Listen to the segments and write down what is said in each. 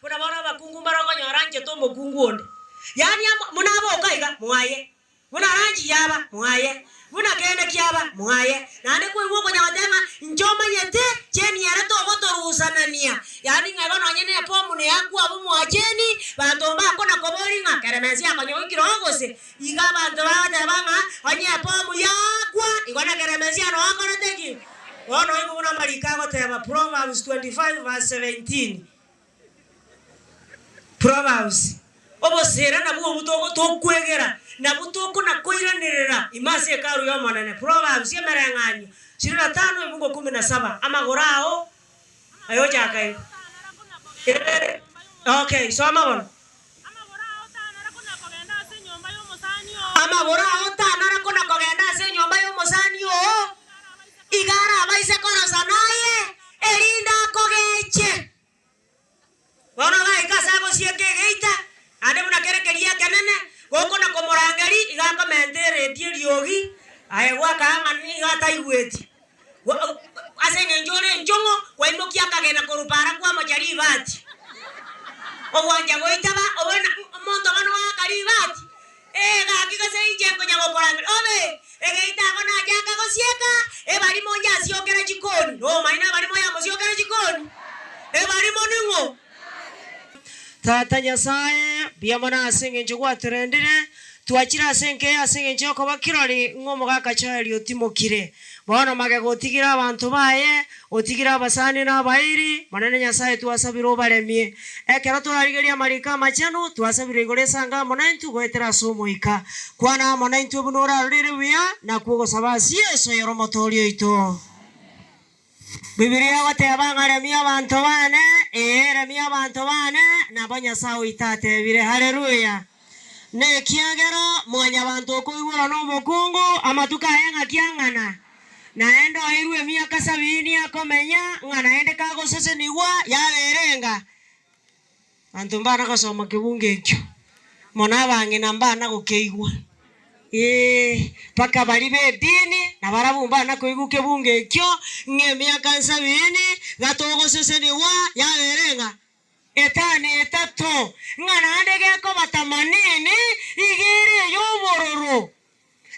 Buna bono abakungu mbare okonyora anchete omokungu onde, yaani amo buna aboka iga, mwaye. Buna rangi yaba, mwaye. Buna kende kiaba, mwaye. Naende kwaigwa okonya goteba ng'a inche omanyete cheni ere togotorusanania, yaani ng'a igo nonye ne efomu neakwa abwo mwa cheni, banto mbakona koboria ng'a keremensi akonyoikire oo gose? Iga abanto bagoteba ng'a onye efomu yaakwa, igo na keremensi noo akorete ki? Bono oigwe buna amariko agoteba, Proverbs 25 verse 17. Proverbs, Obosera nabwo obwo togo tokwegera, nabwo tokona-koiranerera ime ase Hekalu y'Omonene. Proverbs, Emereng'anio 25 ebungo 17 Amagoro ao ayochaka iga. Ee, okay, soma bono. Amagoro ao tanara kona-kogenda ase enyomba y'omosani oo, iga arabaise korosa naye, erinde akogeche. Bono gaika ase agosieka egeita, naende buna kere keria ekenene, gokona komorangeria, iga akomenta ereti eriogi, aye gwakaa ng'a nigo ataigweti. Ase engencho ore enchong'o, kwaimokia akagena korwa para kwamocha ribati. Ogwancha goitaba, obe na omonto bono oaka ribati, Ee, gaki gose inche nkonya gokorangeria, obe egeita abo nachaka gosieka, ebarimo njasiokera chikoni. Nomaene abarimo yamosiokera chikoni? Ebarimo ning'o? Tata Nyasae, mbuya mono ase engencho gwatorendire, twachire ase enka eye ase engencho y'okoba kirori ng'a omogaka Joel otimokire. Bono magega otigire abanto baye, otigire abasani na abairi, Monene Nyasae twasabire obaremie. Ekero torarigerie amariko amachenu, twasabire igoro esange amo naintwe goetera ase Omoika. Kwana amo naintwe buna orarorere buya, nakwo ogosaba ase Yeso oyore Omotooria oito. Bibilia egoteba ng'a remia abanto bane, ee, remia abanto bane, nabo Nyasae oito atebire. Haleluya! Nekiagera mwanyabanto okoiborwa nomokungu, amatuko aye ng'aki ang'ana, naende oeirwe emiaka sabini akomenya, ng'a naende kagosesenigwa yabeire enga. Abanto mbana gosoma kebungo ekio, mono abang'ina mbana gokeigwa, ee, mpaka baria b'edini nabarabwo mbana koigwa kebungo ekio, ng'a emiaka nsabini gatogosesenigwa yabeire enga. Etano etato, ng'a naende gekoba tamanini, iga ere ey'obororo,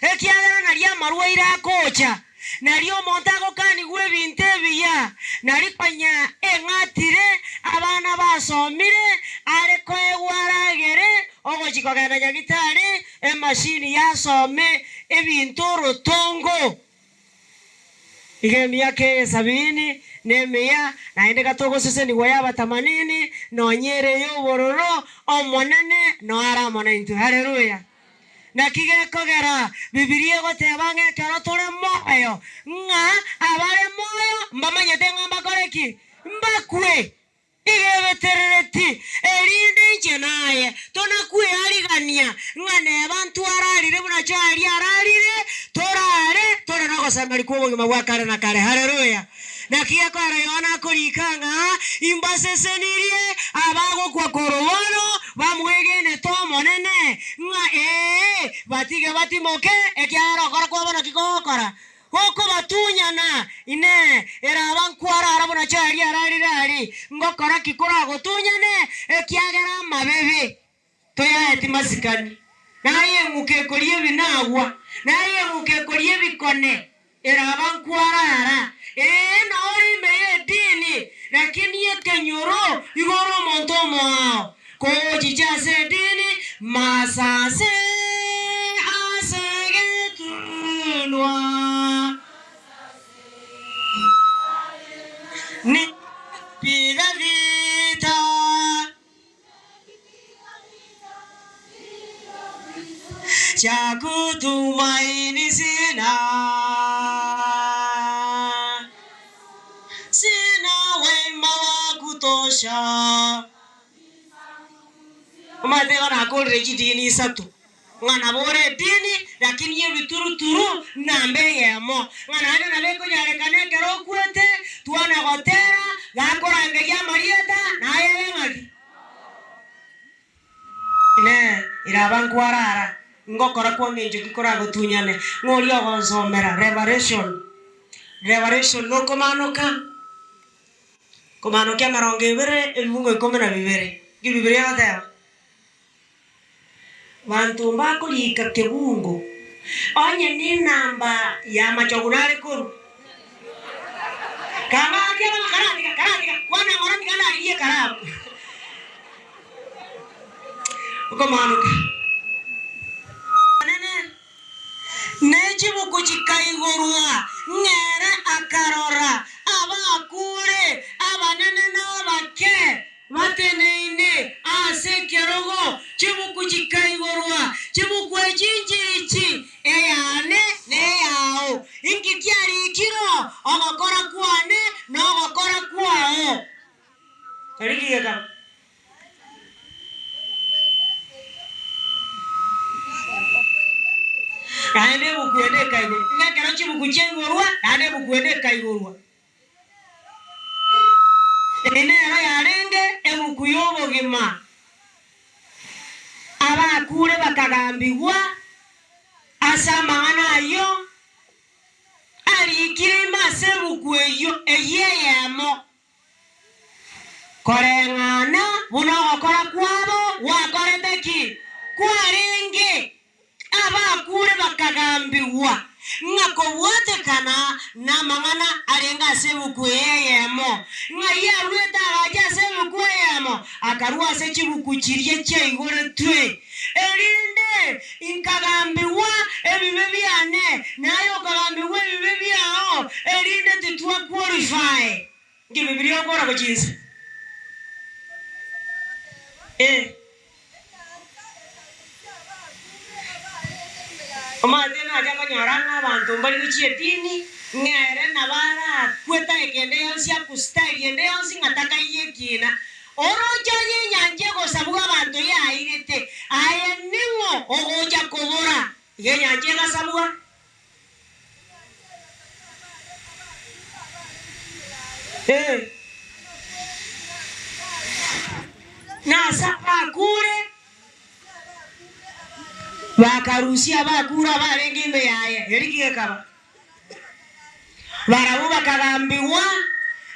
ekiagera nario amarwaire agocha, nario omonto agokanigwa ebinto ebiya, nario konya eng'atire, abana basomire, are koegwa aragere, ogochia kogenda nyagitari, emashini yasome ebinto orotongo. Iga emiaka eye sabini nemiya, naende gatogosesenigwa y'abatamanini, nonya ere ey'obororo, Omonene noe are amo naintwe. Haleluya! Naki gekogera Bibilia egoteba ng'a ekero tore moyo, ng'a abare moyo mbamanyete ng'a mbakore ki? Mbakwe. Iga ebeterereti, erinde inche naye tonakwearigania, ng'a neba ntwararire buna Joeli ararire, torare tore nogosemeria kw'obogima bwa kare na kare. Haleluya! Naki gekoera Yohana akorika ng'a, Imbasesenirie abagokwa korwa bono bamwegenete Omonene, ng'a ee, batige batimoke, ekiagera okora kwabo naki kogokora? Gokobatunyana, Inee, eraba nkwarara buna Joeli ararire aria? Ngokora ki koragotunyane, ekiagera amabibi toyaeti masikani, naye eng'uko ekoria ebinagwa, naye eng'uko ekoria ebikone, eraba nkwarara? Ee, nao ore ime y'edini, lakini ekenyoro igo ore omonto omoao. Kogochicha ase edini, masase ase egetunwa. Nipiga vita. Cha kutumaini sina. Sina wema wa kutosha. Omanyete igo nakorire chidini isato, ng'a nabo ore edini lakini y'ebituruturu namba eyemo, ng'a naende nabo ekonyarekana ekero okwete twana gotera gakorangeria amarieta naye ebe ng'aki? Inee! Iraba nkwarara, ngokora kw'engencho ki koragotunyane? Ng'a oria ogonsomera Revelation, Revelation nokomanoka. Komanokia emerongo ebere ebibungo ikomi na bibere. Nki Bibilia egoteba? Banto mbakorika kebungo, onye nenamba y'amachogu nare korwa. Kaba akia bana karatiga, karatiga, kwana ng'ora tiga ndarigie ekaramu. Okomanoka. Onene, ne chibuku chikaigorwa, ng'ere akarora abakure, abanene na abake. Bateneine ase ekerogo, chibuku chikaigorwa, chibuku echi nchirichi, eyane na eyao. Inki kiarikirwe? Ogokora kwane na ogokora kwao. Tariki gekaba. Naende ebuku ende ekaigorwa. Ng'a ekero chibuku chiaigorwa, naende ebuku ende ekaigorwa. Eye nero yarenge ebuku y'obogima. Abakure bakagambigwa ase amang'ana ayio arikire ime ase ebuku eyio, eyio eyemo, koreng'ana buna ogokora kwabo gwakorete ki? Kwarenge. Abakure bakagambigwa ng'a kobwatekana namang'ana arenge ase ebuku eye eyemo, ng'ai aruete agacha ase ebuku eyemo, akarua ase chibuku chiria chiaigoretwe, erinde inkagambigwa ebibe biane, naye okagambigwa ebibe biao, erinde titwa qualify. Nki Bibilia okora gochia inse? Ee. Omanyete nacha konyora ng'a abanto mbari gochia edini, ng'a ere nabo arakwe tari kende yonsi akustari ende yonsi ng'a takaiyo ekina. Oroche onye enyancha egosabwa abanto yairete, aye ning'o ogocha kobora? Iga enyancha egasabwa. Ee, nase abakure bakarusia abakure abarenge ime yaye, erio gekaba barabwo bakagambigwa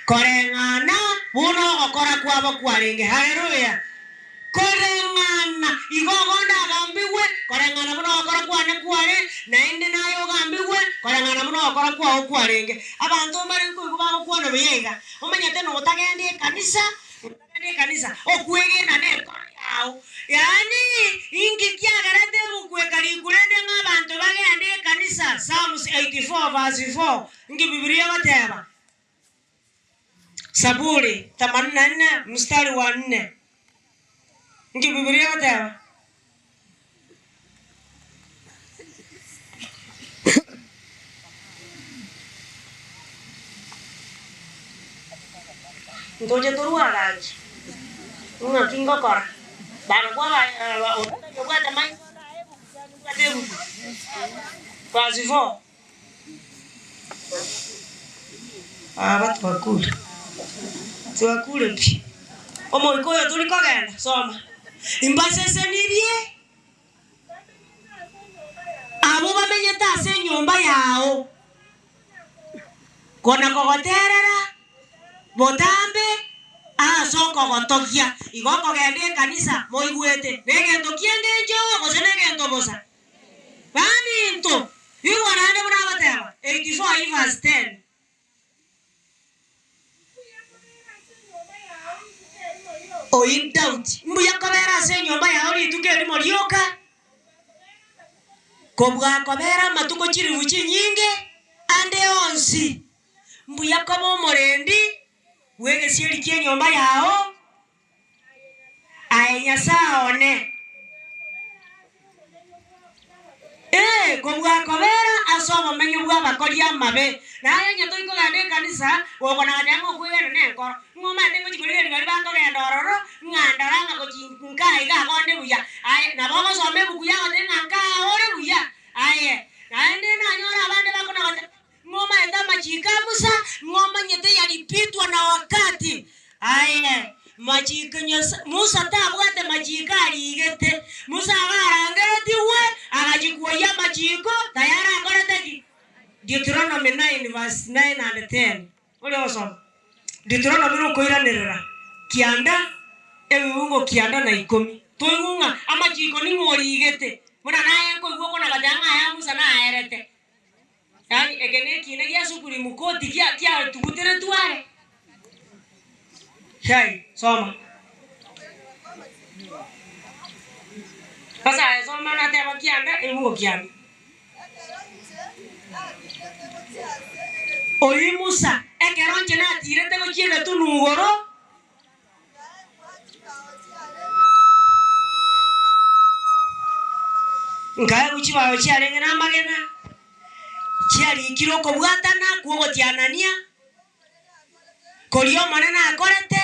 koreng'ana buna ogokora kwabo kwarenge. Haleluya! Koreng'ana igo ogonde agambigwe koreng'ana buna ogokora kwane kware, naende naye ogambigwe koreng'ana buna ogokora kwao kwarenge. Abanto mbare nkoigwa bagokwana buya iga, omanyete notagenda ekanisa, notagenda ekanisa, okwegena nenkoro yao. Yaani inki kiagerete ebuku ekarikwa rende ng'a abanto bagende ekanisa, Psalms 84 verse 4, inki Bibilia egoteba? Saburi themanini na nne mstari wa nne. Inki Bibilia egoteba? Ntoche torwe agachi, ng'aki ngokora? Barabwo aba obwate maiso naye ebuku obwate ebuku. Verse 4. Aba twakure, twakure pi. Omoika oyo tori kogenda, soma. Imbasesenirie abwo bamenyete ase enyomba yao, kona kogoterera botambe ase okogotogia. Igo okogenda ekanisa moigwete negento ki'engencho gose negento bosa? Baminto, igwa naende buna agoteba, 84 verse 10. Oyi Daudi, mbuya kobera ase enyomba yao rituko erimo rioka, kobua kobera amatuko chilifu chinyinge ande onsi. Mbuya koba omorendi bw'egesieri ki'enyomba yao, Aye Nyasae one, ee, kobua kobera ase obomenyo bw'abakori amabe. Naye onye tori kogenda ekanisa, gokonagoteba ng'a okwegena nenkoro, ng'a omanyete ngochia korigereria baria bakogenda ororo, ng'a ndora ng'a gochia nkaa iga akonde buya. Aye nabo ogosoma ebuku yagotebia ng'a nkaa ore buya. Aye, naende nanyore abande bakonagoteba. Ng'a omanyete amachiko a Musa, ng'a omanyete yalipitwa na wakati. Aye, machiko Nyasa Musa tabwate machiko arigete. Musa iga arangeretigwe, agachia kwoyia amachiko, tayari akorete ki? Deuteronomy 9 verse 9 and 10. Oria ogosoma. Deuteronomy nokoiranerera kianda ebiungo kianda na ikomi. Toigwe ng'a amachiko ning'o origete, buna naye nkoigwa okonagoteba ng'a aya Musa naerete. Yaani eke nekiina gia Supreme Court gia kiatuguteretwe are. Shai, soma. Ase aye soma nateba kianda ebiungo kianda. Oyio Musa, ekero inche natiirete gochia egetunu igoro, nkaegwa chibao chiarenge namagena, chiarikire okobwatana kw'ogotianania, koria Omonene akorete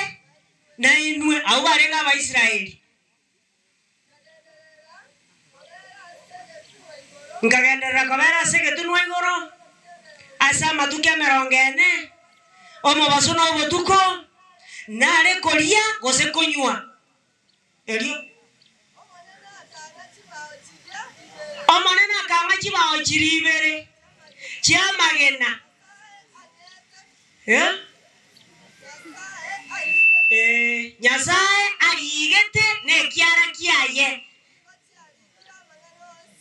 nainwe, abwo barenge Abaisraeli. Nkagenderera kobera ase egetunwa igoro ase amatuko emerongo ene, omobaso na obotuko, nare koria gose konywa. Erio Omonene akang'a chibao chiria ibere chi'amagena. Ee, Nyasae ariigete nekiara kiaye,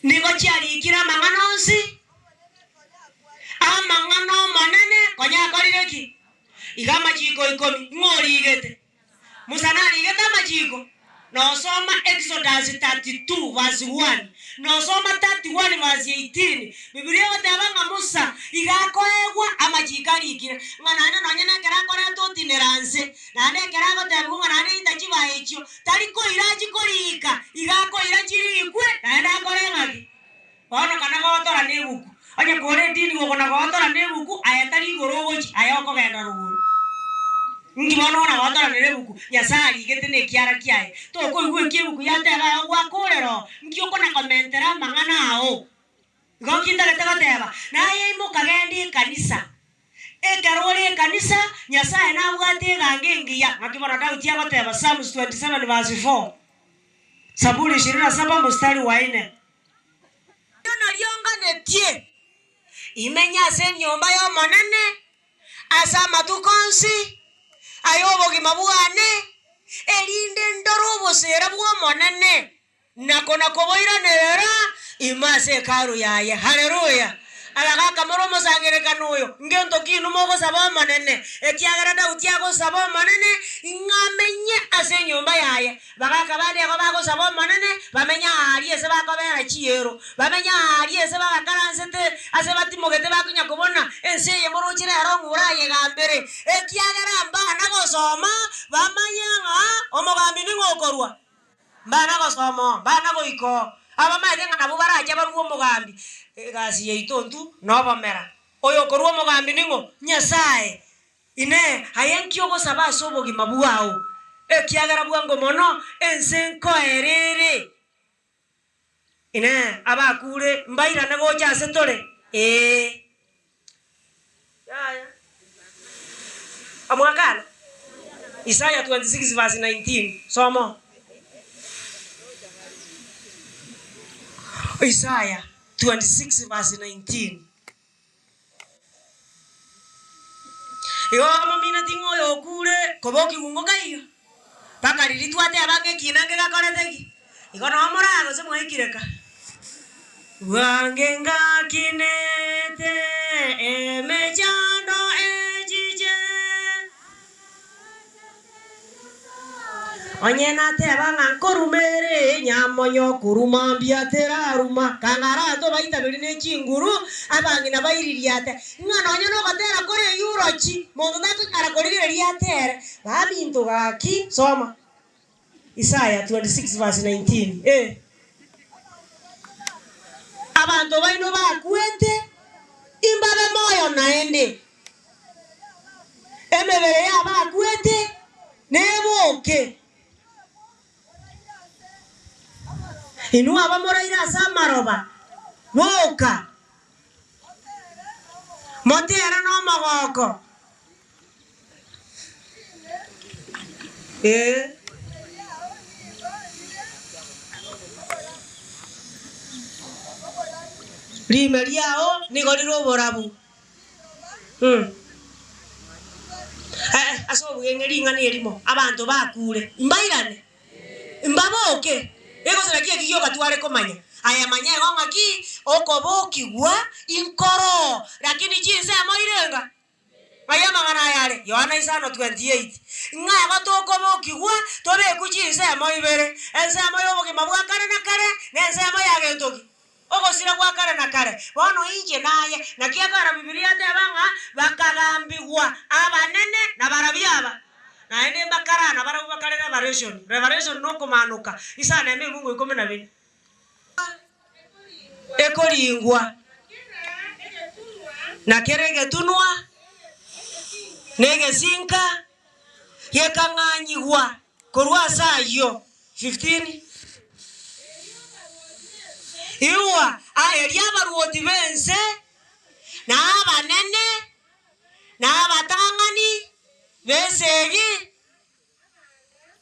nigo chiarikire amang'ana onsi, amang'ana Omonene konya akorire ki? Iga amachiko ikomi, ng'o origete? Musa narigete amachiko, nosoma Exodus 32 verse 1, nosoma 31 verse 18, Bibilia egoteba ng'a Musa iga akoegwa amachiko arikire, ng'a naende nonye nekero akoreta otinera nse, naende ekero agotebigwa ng'a naende ita chibae echio, tari koira achie korika, iga akoira chirikwe naende akore ng'aki? Bono kana gotora nebuku, onye kore edini gokona gotora nebuku, aye tari igoro ogochia, aye okogenda rogoro. Inki bono okona gotora nere ebuku? Nyasae arigete nekiara kiaye. Tokoigwa eki ebuku yateba aye ogwakorera oo, nki okona komentera amang'ana ao? Igo nki ntagete goteba? Naye imoka genda ekanisa. Ekero ore ekanisa, Nyasae nabwate eganga engiya. Naki bono Daudi agoteba, Psalms 27 verse 4, Zaburi ishirini na saba mstari wa ine. Erio nario nganetie imenye ase enyomba y'Omonene ase amatuko onsi ay'obogima bwane, erinde ndore oboseera bw'Omonene, na kona-koboiranerera ime ase Hekalu yaye. Haleluya! Abagaaka more omosangererekano oyo, ngento ki inwe mogosaba Omonene? Ekiagera Daudi agosaba Omonene ng'a amenye ase enyomba yaye. Bagaaka bande igo bagosaba Omonene, bamenye aaria ase bakobera chiero, bamenye aaria ase bagakaransete, ase batimogete bakonya kobona ense eye moroche rero ng'a orayegambere, ekiagera mbana gosoma bamanye ng'a omogambi ning'o okorua. Mbana gosoma oo, mbana goika oo, abamaete ng'a nabwo barache barue omogambi. Egasi yaito intwe nobomera. Oyo okorua omogambi ning'o? Nyasae. Inee! Aye nki ogosaba ase obogima bwao? Ekiagera bwango mono ense nkoera ere. Inee! Abakure mbairane gocha ase tore? Ee. Yaya. Omwakana? Isaya 26 verse 19. Soma oo. Isaya 26 verse 19. Igo bamomineti ng'a oyo okure koba okigungo kaiyo, mpaka riria twateba ng'a ekina nkegakorete ki? Igo noo moraa gose mwaikire ka. Bwange ngakinete emechando echiche. Onye nateba ng'a nkoruma ere enyamonyo koruma mbuya teraruma, kang'ara abanto baitaberi ne chinguru, abang'ina baiririate, ng'a nonya nogotera kore eyurochi, monto takonyara korigereria atere, baminto gaki, soma Isaya 26 verse 19, eh. Abanto baino bakwete, imbabe moyo naende. Emebere y'abakwete neboke. Inwe abamoraire ase amaroba, boka, motere nomogooko. Ee. Riime riao nigo rire oborabu. Ase obweng'e ring'ana erimo, abanto bakure, mbairane, mbaboke. Egose naki eki gioka tware komanya? Aye manya igo ng'aki okobokigwa inkoroo, lakini chinsemo irenga? Ng'ai amang'ana aya are? Yohana 5:28, Ng'a igo tokobokigwa tobekwe chinsemo ibere, ensemo y'obogima bwa kare na kare, na ensemo ya gento ki? Ogosira gwa kare na kare. Bono inche naye, naki ekero Bibilia eteba ng'a bakagambigwa abanene na barabwo aba, naende mbakarana barabwo bakare revelation. Revelation nokomanoka, isano eme ebungo ikomi na bine. Ekoringwa, na kera egetunwa, na egesinka gekang'anyigwa korwa ase ayio. 15 Igwa, erio abaruoti b'ense, na abanene, na abatang'ani b'esegi,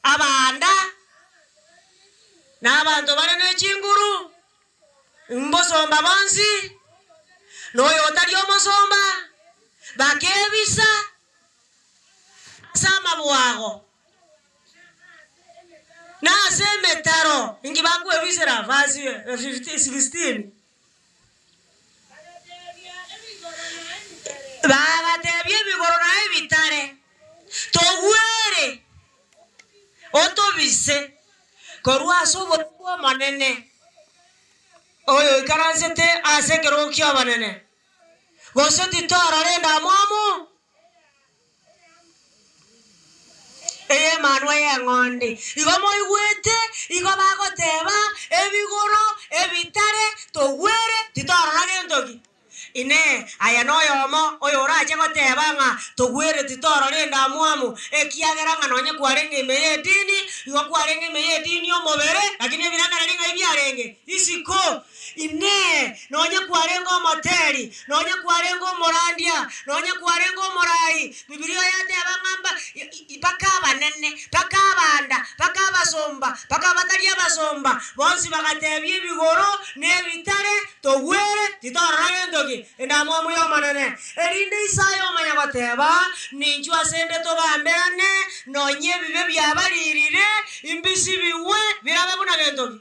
abanda, na abanto bare ne chinguru, mbosomba bonsi, na oyotari omosomba, bakebisa ase amabwago, na ase emetaro. Inki bakwebisera? Verse 16. Bagatebia ebigoro na ebitare, Togwere, otobise korwa ase obosio bw'Omonene, oyoikaransete ase ekerogo ki'obonene, gose titorora endamwamu Ey'emanwa y'eng'ondi. Igo moigwete, igo bagoteba, Ebigoro ebitare togwere, titorora gento ki. Inee! Aye noyomo oyorache goteba ng'a togwere titorora endamwamu, ekiagera ng'a nonye kwarenge ime y'edini, igo kwarenge ime y'edini y'omobere, lakini ebirengererio ng'ai biarenge? Isiko. Inee! Nonya kwarenge omoteri, nonya kwarenge omorandia, nonya kwarenge omorai, Bibilia yateba ng'a mba mpaka abanene, mpaka abanda, mpaka abasomba, mpaka abatari abasomba, bonsi bagatebia ebigoro na ebitare, Togwere, titorora gento ki? Endamwamu y'Omonene. Erinde Isaya omanye goteba, Ninchwe asende togamberane, nonya ebibe biabaririre, imbisibigwe, birabe buna gento ki?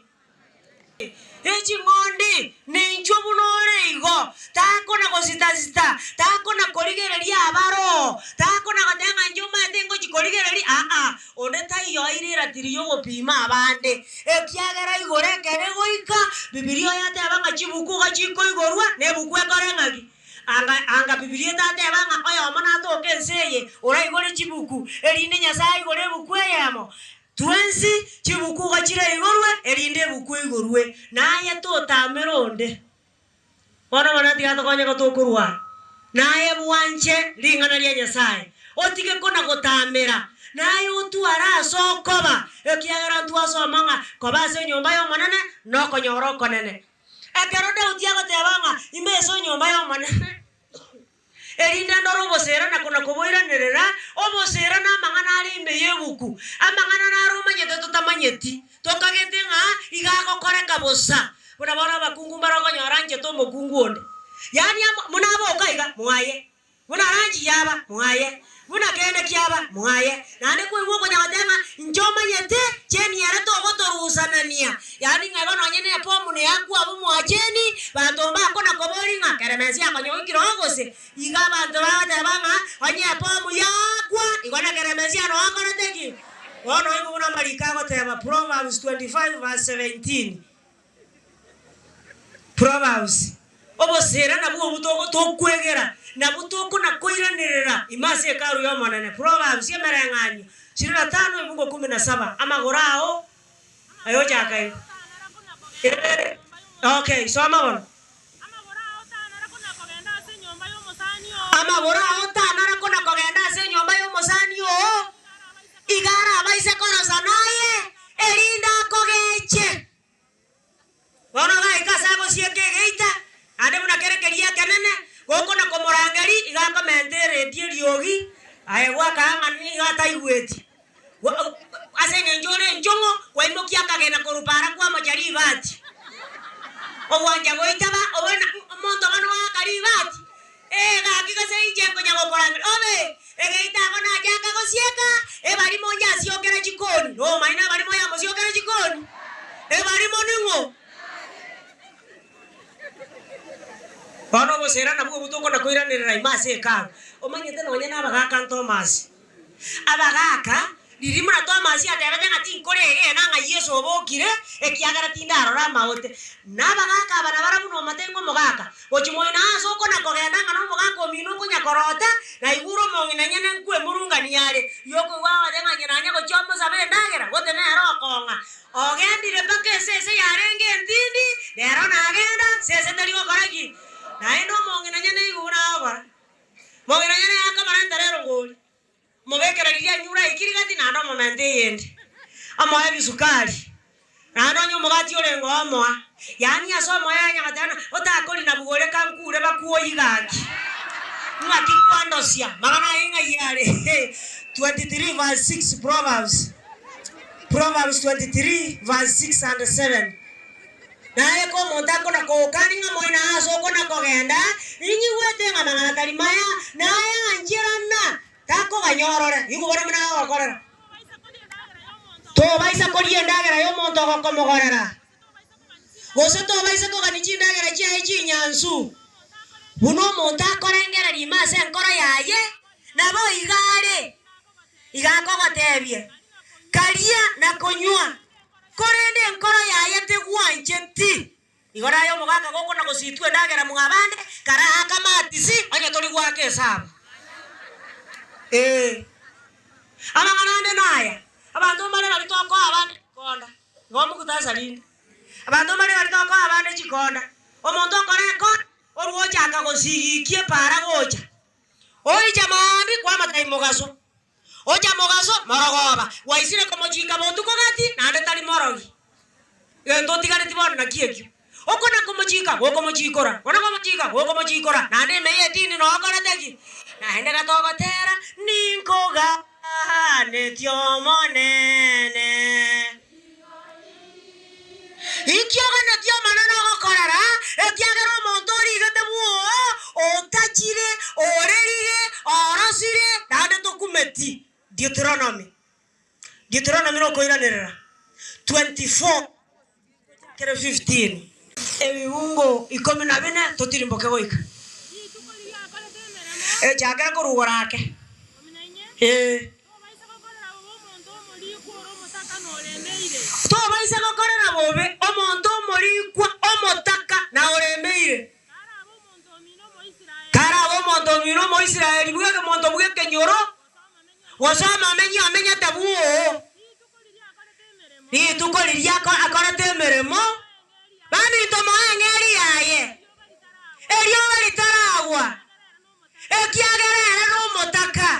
Eching'ondi, ninchwe buna ore igo, takona gosita-sita, takona korigereria abaroo, takona goteba ng'a inche omanyete ngochia korigereria, aa, onde taiyo aire eratiri y'ogopima abande, ekiagera igoro ekere goika, Bibilia oyateba ng'a chibuku iga chikoigorwa, na ebuku ekore ng'aki? Anga anga Bibilia etateba ng'a oyomo natoke ense eye oraigore chibuku, erinde Nyasae aigore ebuku eyemo. Twensi chibuku iga chiraigorwe, erinde ebuku eigorwe, na aye totamera onde. Bono bono tiga tokonye gotokorwa aa, na aye bwanche ring'ana ria Nyasae, otige kona gotamera, na aye otware ase okoba, ekiagera ntwasoma ng'a koba ase enyomba y'Omonene nokonyora okonene. Ekero Daudi agoteba ng'a ime ase enyomba y'Omonene, Erinde ndore oboseera na kona-koboiranerera, oboseera namang'ana are ime y'ebuku, amang'ana naro omanyete totamanyeti, tokagete ng'a iga agokoreka bosa. Buna bono abakungu mbare okonyora anchete omokungu onde, yaani amo buna aboka iga, mwaye, buna rangi yaba, mwaye, buna kende kiaba, mwaye. Naende kwaigwa okonya goteba ng'a inche omanyete cheni ere togotorusanania, Yaani ng'a igo nonye nefomu neakwo abwo mwacheni, banto mbakona koboria ng'a keremensi akonyoikire oo gose? Igo abanto bagoteba ng'a onye efomu yaakwa, igo na keremensi ano akorete ki? Bono oigwe buna amariko agoteba, Proverbs 25 verse 17. Proverbs. Oboseera nabwo obwo togo tokwegera, nabwo tokona koiranerera ime ase Hekalu y'Omonene. Proverbs, emereng'anio, ishirini na tano ebungo kumi na saba. Amagoro ao Aye ochaka igo. Eh, okay, soma bono. Amagoro ao tanara kona kogenda ase enyomba y'omosani oo, iga arabaise korosa naye, erinde akogeche. Bono gaika ase agosieka egeita, naende buna kere keria ekenene, gokona komorangeria, iga akomenta ereti eriogi, aye gwakaga ng'a nigo ataigweti. Ase engencho ore enchong'o, kwaimokia akagena korwa para kwamocha ribati. Ogwancha goitaba obe na omonto bono oaka ribati, Ee, gaki gose inche nkonya gokorangeria, obe! Egeita ako nachaka gosieka, ebarimo njasiokera chikoni. Nomaene abarimo yamosiokera chikoni? Ebarimo ning'o? Bono obosera nabwo obwo tokona koiranerera ime ase Hekalu. Omanyete nonye nabagaaka Ntomasi. Abagaaka, riria buna Tomasi atebete ng'a tinkoregena ng'a Yeso obokire, ekiagera tindarora amaote. Na abagaaka aba nabarabwo nomate ng'a omogaka, gochia moino aase okona-kogenda ng'a nomogaka omino okonya-korota, naigure omong'ina nyene nkwemurungania are, ri'okoigwa agote ng'a ng'ina anya gochia omosabe endagera, gose nere okong'a. Ogendire mpaka esese yarenge entindi, rero nagenda, sese tari gokora ki? Naende omong'ina nyene igwe buna agokora. Mong'ina nyene akamorenta rero ngori, omobekera riria anyure aikire gati naende omomente eyende, amoe ebisukari, naende onye omogati orenge oo omoa, yaani ase omoyo aye nyagateba ng'a otakorina bugore ka nkure bakuoyi gaki, ng'aki kwandosia, magana aye ng'ai are? 23 verse 6 Proverbs, Proverbs 23 verse 6 and 7. Naye komonto akona-kogokania ng'a moino aase okona-kogenda, ninyigwete ng'a amang'ana tari maya, naye ancherana, takoganyorore. Igwa bono buna agokorera. Tobaisa koria endagera y'omonto ogokomogorera, gose tobaisa kogania chindagera chiaye chinyansu. Buna omonto akorengereria ime ase enkoro yaye, nabo iga are. Iga akogotebia, Karia na konywa, korende enkoro yaye tegwancheti. Igoro aye omogaka gokona gositwa endagera mw'abande, karaake amatisi, onye tori goaka esabu. Ee, amang'ana ande naya, abanto mbare baria tokoa abande chikonda, igo mogutasari inde. Abanto mbare baria tokoa abande chikonda, omonto okora ekonda, orwa ochaka gosigikia epaara gocha. Oicha maambia kwamata imogaso, ocha mogaso morogoba, gwaisire komochika botuko gati, naende tari morogi. Gento otigareti bono naki ekio? Oko nakomochika, gokomochikora, oko nakomochika, gokomochikora, naende ime y'etini noo okorete ki? Naende gatogotera, Ninkoganetie Omonene. Inki oganetie Omonene ogokorera, ekiagera omonto origete bwoo, otachire, orerire, orosire, naende tokumeti? Deuteronomy. Deuteronomy nokoiranerera 24 kere 15. Ebibungo ikomi na bine totirimboke goika. Rituko riria akorete emeremo. Echakere korwa igoro ake. Ee. Tobaisa gokorera bobe omonto omorikwa ore omotaka na oremeire. Tobaisa gokorera bobe omonto omorikwa omotaka na oremeire. Karabe omonto omino Omoisraeli. Karabe omonto omino Omoisraeli bw'ekemonto bw'ekenyoro, gose omomenyi omenyete bwoo. Rituko riria akorete emeremo. Rituko riria akorete emeremo, baminto moe eng'eria yaye, erioba ritaragwa. Ekiagera ere nomotaka,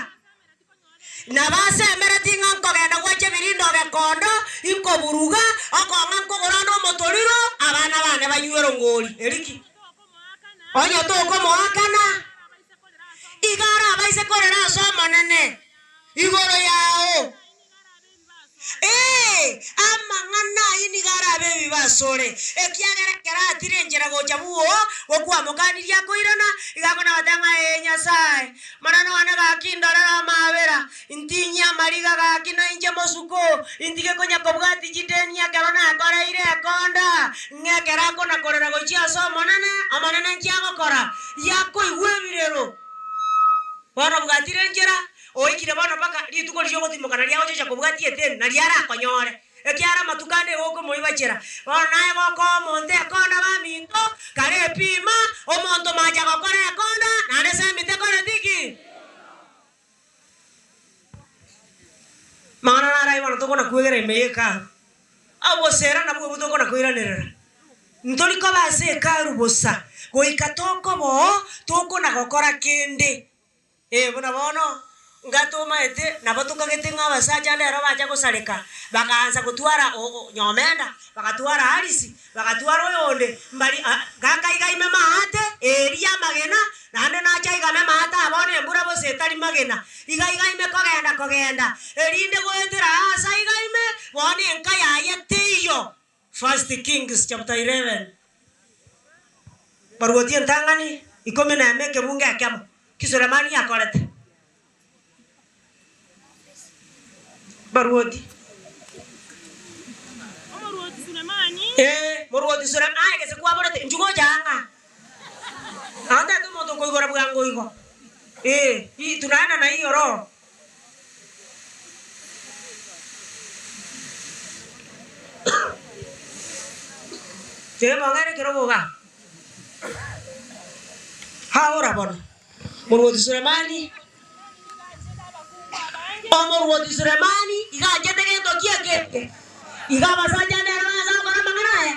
nabo asemeretie ng'a nkogenda gwacha ebirindo gekondo, inkoburuga, okong'a nkogora ande omotoriro, abana bane banywe erongori. Eriki? Onye tokomoakana, iga arabaise korera ase Omonene igoro yao. Ee, amang'ana ayio nigo arabe ebibe asore, ekiagera ekero atire enchera gocha bwoo, gokwamokanirie akoirana, iga akona goteba ng'a Ee Nyasae, Omonene one gaki ndorere amaabera, ntinyie amariga gaki nainche mosuko, intige konya kobwatia chideni ekero nakoreire ekonda, ng'a ekero akona korera gochia ase Omonene, Omonene nki agokora? Yakoigwa ebirero. Bono bwatire enchera, Oikire bono mpaka rituko riria ogotimoka na riagochocha kobwatia eteni, nario arakonyore, ekiagera amatuko ande igo okomoibachera. Bono naye gokoa omonto ekonda baminto, kare epima, omonto macha gokora ekonda, naende semi tekoreti ki? Amang'ana naro ayio bono tokona kwegera ime ye hekalu. Obosera nabwo obwo tokona koiranerera. Ntori koba ase hekalu bosa, goika tokoba oo, tokona gokora kende. Ee, buna bono ngatomaete, nabo tokagete ng'a abasacha ndero bacha gosareka, bakaansa gotwara nyomenda, bagatwara Harisi, bagatwara oyonde, mbari gakaiga ime maate, eria amagena, naende nacha aigame maate aa bono embura bosa etari magena, iga iga ime kogenda kogenda, erinde goetera aase aiga ime, bono enka yaye teiyo. First Kings chapter 11 Barwoti entang'ani ikomi nemo ekebungo ekemo ki Sulemani akorete. Barwoti. Omorwoti Sulemani. Ee, morwoti Sulemani. Aye gese kwaborete, inchuo gocha ang'a. Agontebete omonto okoigora bwango igo. Ee, tunaenda na hiyo roho. Tiga mong'aine ekerogo igaa. Haora bono, Omorwoti Sulemani, omorwoti Sulemani iga anchete gento ki ekenge? Iga abasacha ande ere baansa gokora amang'ana aya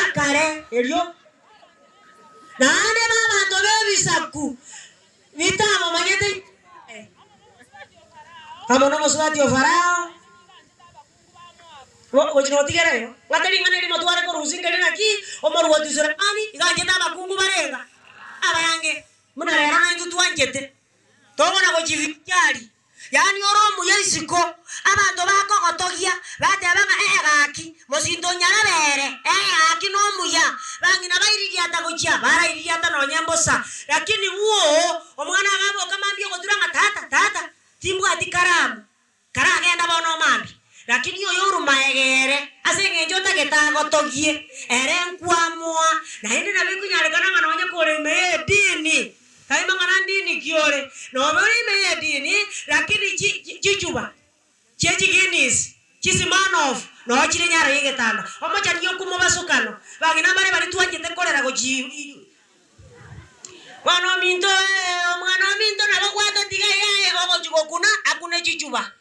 ekare erio. Naende b'abanto b'ebisaku bitamomanyete Nyasae, amo nomosubati o Farao, gochia notigera igo, ng'ate ring'ana erimo tware korusia nkeri naki omorwoti Sulemani iga anchete abakungu barenga abange, buna rero naintwe twanchete, tokona gochivinchari. Yaani ore omuya isiko, abanto bakogotogia, bateba ng'a ee gaki, mosinto o nyarebe ere, ee gaki nomuya. Bang'ina baiririata gochia, baraiririata nonye mbosa. Lakini bwoo, omwana agaboka mambia ogotura ng'a tata, tata, timbwati karamu, karagenda bono mambia. Lakini oyo orumaega ere, ase eng'encho otagete agotogie, ere nkwamoa, naende nabo ekonyarekana ng'a nonye kore ime y'edini, tari mang'ana ndini ki ore, nobe ore ime y'edini, lakini chi chichuba chie chiGuinness, chiSmirnoff, noo chire nyaro y'egetanda. Omochani okwo mobasokano, bang'ina mbare baria twanchete korera gochia Mwana ominto ee, omwana ominto nabo gwatotiga yaye ogochia gokuna akune chichuba.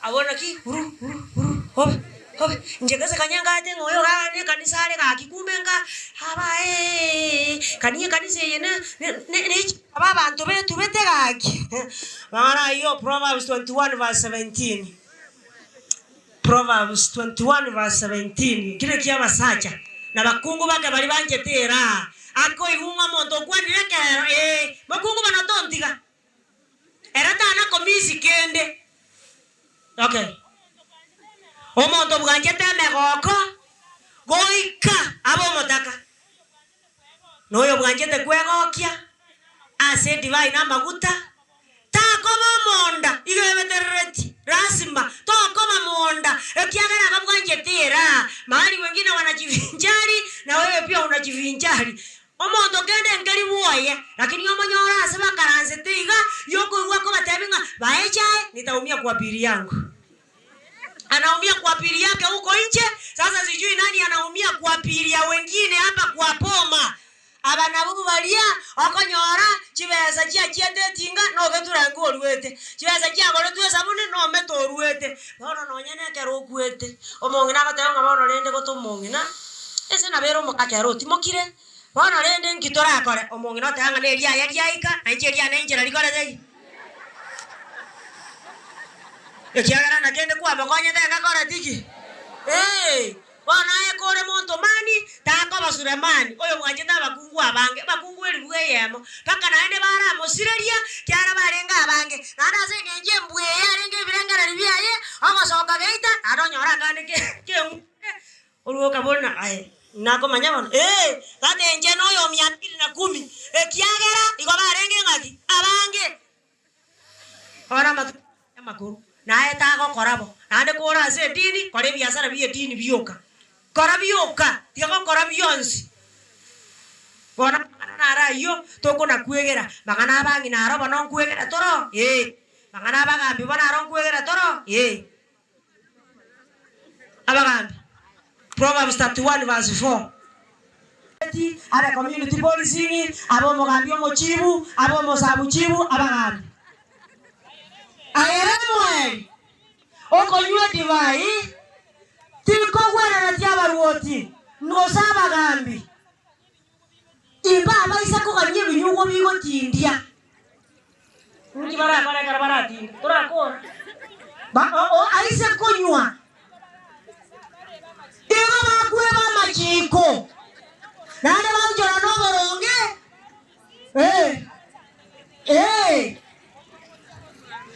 Abwo naki uru uru uru hobe hobe inche gese kanya ngate ng'a oyo igaa ne ekanisa are gaki kumbe nka aba eeh kani ekanisa eye ne ne ne aba abanto betubete gaki mang'ana ayio Proverbs 21 verse 17, Proverbs 21 verse 17, ekio nakio abasacha na abakungu bake baria banchete eraa, akoigwa ng'a omonto okwanire ekerero ee, mokungu bono tontiga. Ere tana komisi kende. Okay. Omonto bwanchete emegoko goika abe omotaka, na oyo bwanchete kwegokia ase edivai na amaguta, takoba omonda, igo ebeterereti, lasima tokoba monda, ekiagera aba bwanchete eraa. Mahali wengine wanajivinjari na wewe pia unajivinjari. Omonto kende nkeri bwoye, lakini omonyore ase bakaransete iga, yokoigwa akobatebia ng'a bae echae, nitaumia kwa pili yangu. Anaumia kwa pili yake huko nje, sasa sijui nani anaumia kwa pili ya wengine hapa kwa boma. Aba nabwo baria okonyora chibesa chiachiete etinga nogetura engo oruete, chibesa chiagoretwe esabuni nomete oruete, bono nonye nekero okwete, omong'ina agoteba ng'a bono rende gote omong'ina. Ase nabere omogaka ere otimokire, bono rende nki torakore? Omong'ina oteba ng'a neriaye riaika, na inche eriane inchera rikorete ki? Ekiagera na kende kwamokonyete ngakoreti ki? Ee, bono aye kore monto mani, takoba Sulemani, oyo bwanchete abakungu abange, abakungu elifu eyemo, mpaka naende baramosireria, kiagera barenge abange. Naende ase engencho embwa eye yarenge ebirengererio biaye, ogosoka geita, naende onyore akande ke keng'u. Orwoka buna aye nakomanya bono, ee, tata inche noyo o mia mbili na kumi, ekiagera igo barenge ng'aki? Abange. Bono amatuko amakoro, naye tagokora bo, naende kore ase edini, kora ebiasara bi'edini bioka, kora bioka, tiga gokora bionsi. Bono amang'ana naro ayio tokonakwegera, mang'ana abang'ina aro bono nkwegera toro? Ee. Mang'ana abagambi bono aro nkwegera toro? Ee. Abagambi. Proverbs 31 verse 4. Abe community policing, abe omogambi omochibu, abe omosabu chibu, abagambi. Aye Lemueli, okonywa edivai tikogwenereti abaruoti, gose abagambi, imbabaisa kogania ebinyugwa bigotindia. Inki barakore ekero baratinde? Torakora. Ba- o- o- aise konywa, igo bakweba amachiko, naende baonchorana noboronge. Eh, eh.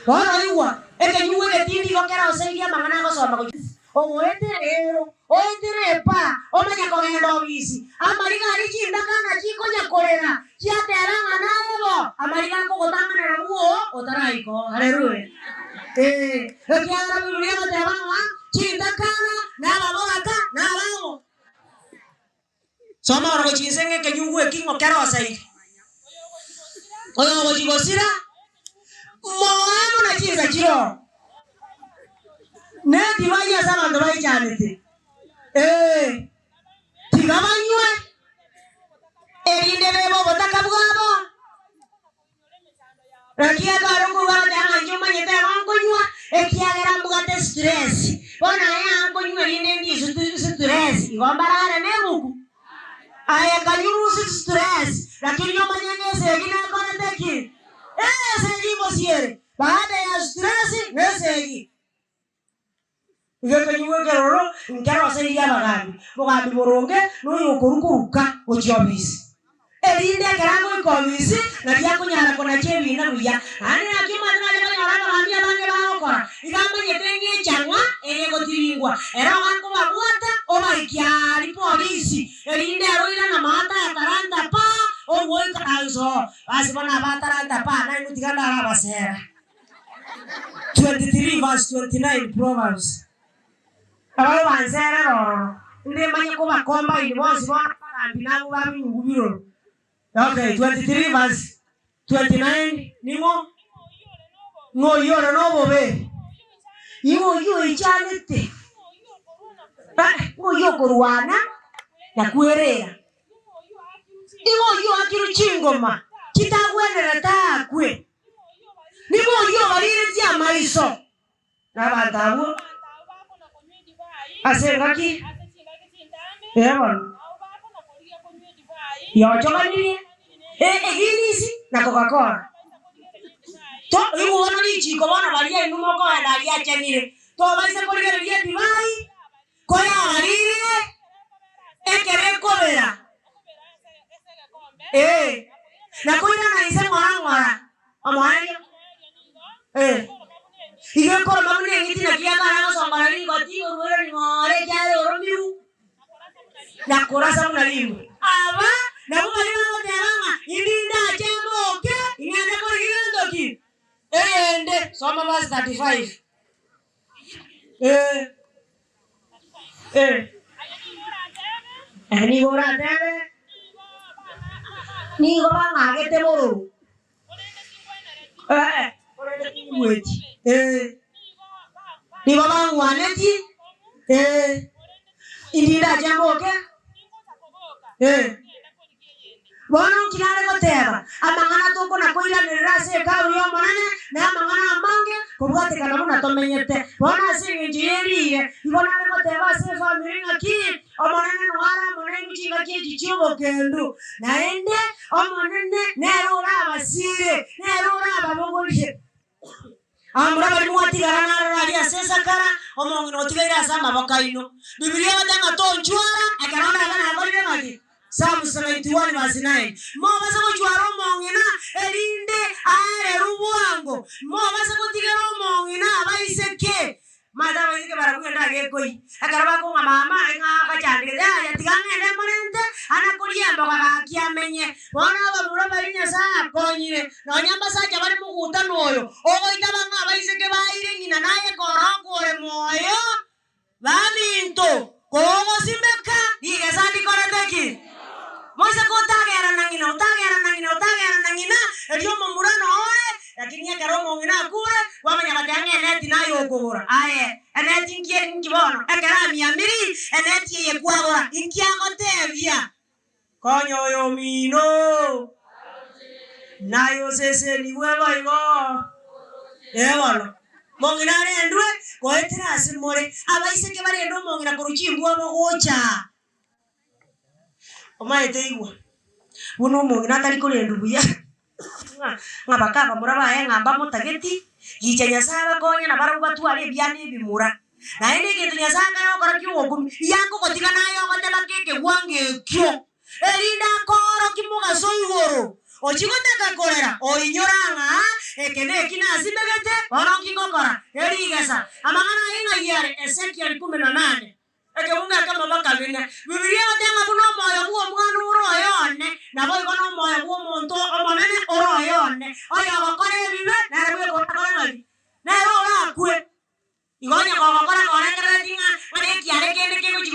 Bono igwa, ekenyugwa egetindi igo keroseirie amang'ana agosoma gochia ogoetera ero, oetere epaa, omanye kogenda obisi. Amariga aria chindakana chikonya korera, chiateba ng'a naye bo, amariga akogotang'anera bwoo otaraika oo. Haleluya! Ee, ekiagera Biblia egoteba ng'a chintakana na ababoraka na abang'o. Soma orogo chinse ng'a ekenyugwa eki ng'o keroseire. Oyogochi gosira, moe buna chinsa chiroo. Nedivai ase abanto baichanete. Ee, tiga banywe, erinde bebe obotaka bwabo. Ekiagera ore okogwa goteba ng'a inche omanyete igo nkonywa, ekiagera mbwate stress. Bono aye aa nkonywa erinde ndiswe stress, igo mbarare na ebuku? Aye kanyurusie stress, lakini omanye ng'a esegi nekorete ki? Esegi mosiere, baada ya stress nesegi. Igo ekenyugwa ekeroro nkeroseirie abagambi, mogambi boronge noyokorwa koruka gochia obisi, erinde ekero agoika obisi nario akonyara konacha ebiina buya. Naende naki omanyete naye konyora abagambi abange bagokora, igo amanyete ng'a echang'a eye egotiringwa, ere oga nkobabwata obaikia aria polisi, erinde ere oirana maata ya talanta pa, ogoikaransa oo. Basi bono aba talanta pa, nainwe tiga ndarabasera. 23 verse 29 Proverbs. Ababe banserere ororo, inde manye kobakomba inwe bonsi bono abagambi na abwo ba binyungu biroro. Okay, 23 verse 29 ning'o? Ng'o oyio ore nobobe? Ning'o oyio oichanete? Eh, ng'o oyio okorwana na kwerera? Ning'o oyio oakirwe chingoma chitagwenerete aakwe? Nigo oyio obarigeretie amaiso nabanto abwo ase engaki eye bono yochoganirie Eginisi na Coca-Cola. To igwe bono richiko bono baria inwe mokoenda aria achenire, tobaisa korigereria edivai koyabaririe ekero ekobera, ee, na koirana inse ng'ora ng'ora, omoerio, ee, igo ekoroma buna eng'iti naki yakare gosongora rigoti orwere ring'ore ekiagera oromirwe na korasa buna ringwe. Aba nabwo baria bagoteba ng'a indi ndache mboke ing'ende korigia gento ki? Eyende. Soma verse 35. Ee. Ee. Aye nigo oratebe, Nigo bang'agete bororo. Ee, korende tinyigweti. Ee. Nigo bangwanetie. Ee. Indi ndache mboke. Ee. Bono nki nare goteba? Amang'ana tokona-koiranerera ase Hekalu y'Omonene namang'ana amange kobwatekana buna tomenyete. Bono ase engencho ye riire, igo nare goteba ase efamiri ng'aki, Omonene noare amo nainwe chingaki echi chi'obokendu, naende Omonene nere orabasiire, nere orababogorie. Abamura baria mwatigara naroro aria ase esakara, omong'ina otigaire ase amaboko aino. Bibilia egoteba ng'a tonchwara ekero ndabe nakorire ng'aki? Psalms 91 verse 9. Mobase gochwara omong'ina erinde aererwe bwango, mobase gotigera omong'ina abaiseke. Omanyete abaiseke barabwo ng'ende agekoi, ekero bakong'a mama ng'a agachandegete, yaya tiga ng'ende morente ana koria emboga gaki amenye. Bono abamura baria Nyasae akonyire, nonya mbasacha bare mogutano oyo, ogoitaba ng'a abaiseke baeire ng'ina naye korokwa ore moyo, baminto, kogosimeka rigesa ndikorete ki? Moise kotagera na ng'ina, otagera na ng'ina, otagera na ng'ina, erio omomura noore, lakini ekero omong'ina akure, kwamanya goteba ng'a eneti naye okogora. Aye, eneti nki nki bono? Ekero amiamiri, eneti eye kwagora, inki agotebia? Konya oyomino, naye osesenigwe boigo. Ee bono, mong'ina arendwe goetera ase more, abaiseke barende omong'ina korwa chimbwa bogocha. Omanyete igwa, buna omong'ina atari korendwa buya, ng'a ng'a baka abamura baye ng'a mbamotageti, gicha Nyasaye abakonye na barabwo batware ebiana ebimura. Naende egento Nyasaye akare gokora kia ogokumia, iga akogotiga naye ogoteba ki ekegwango ekio, erinde akoorokie mogaso igoro, ochie gotaka korera, oinyora ng'a eke neki nasimegete, bono nki ngokora? Erigesa. Amang'ana aye ng'ai are? Ezekiel kumi na nane. Ekebungo ekemo bakabina. Bibilia egoteba ng'a buna omoyo bw'omwana ore oyone, naboigo nomoyo bw'omonto omonene ore oyone. Oyogokora ebibe, nere bweka orakore ng'aki? Nere ora.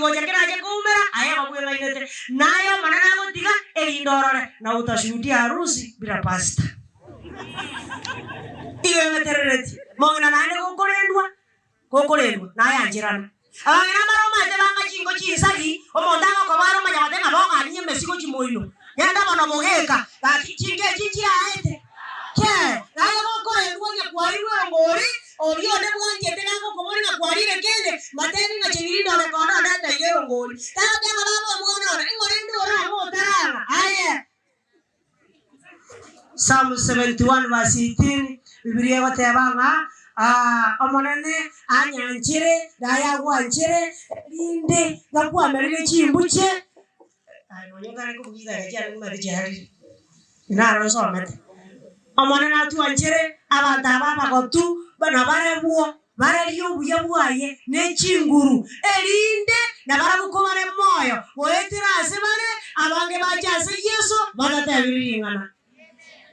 gocha kerache koumera, aye igo bweng'ainete. Naye Omonene agotiga, erinde orore, na utashuhudia harusi bila pastor. Igo ebetereretie, mong'ina naende gokorendwa, gokorendwa, naye ancherana. Abang'ina mbare omanyete banga chinko chinsagi, omonto agokoba are omanya goteba ng'a boganie emesigo chimoino, genda bono bogeka, gaki chinko echi nchiaete. Kee, naye gokorendwa onye kwarirwe erongori, oria onde bwanchete gagokoboria ng'a kwarire kende, mbatebi ng'a chibiri ndore konde ondeteire erongori. Tagoteba ng'a baba omwana one, ing'o rende ore amo otarang'a? Aye. Psalm 71 verse 18, Bibilia egoteba ng'a Omonene anyanchere, naye agwanchere, erinde gakwamerire chimbuche, aye nonya otare kobugia chidageka chiane nimanyete chiarire, naro nsomete. Omonene atwanchere abanto aba abagotu buna barabwo bararie obuya bwaye ne chinguru, erinde nabarabwo kobare moyo goetera ase bare abange bache ase Yeso batatebirie ring'ana.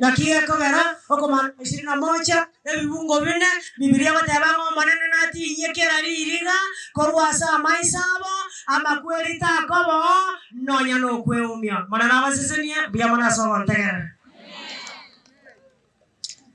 Naki gekogera okomana ishirini na moja, ebibungo bine, Bibilia egoteba ng'a Omonene natinyie kera ririga korwa ase amaiso abo, amakweri takoba oo, nonya nokweumia. Omonene abasesenie, mbuya mono ase ogontegerera.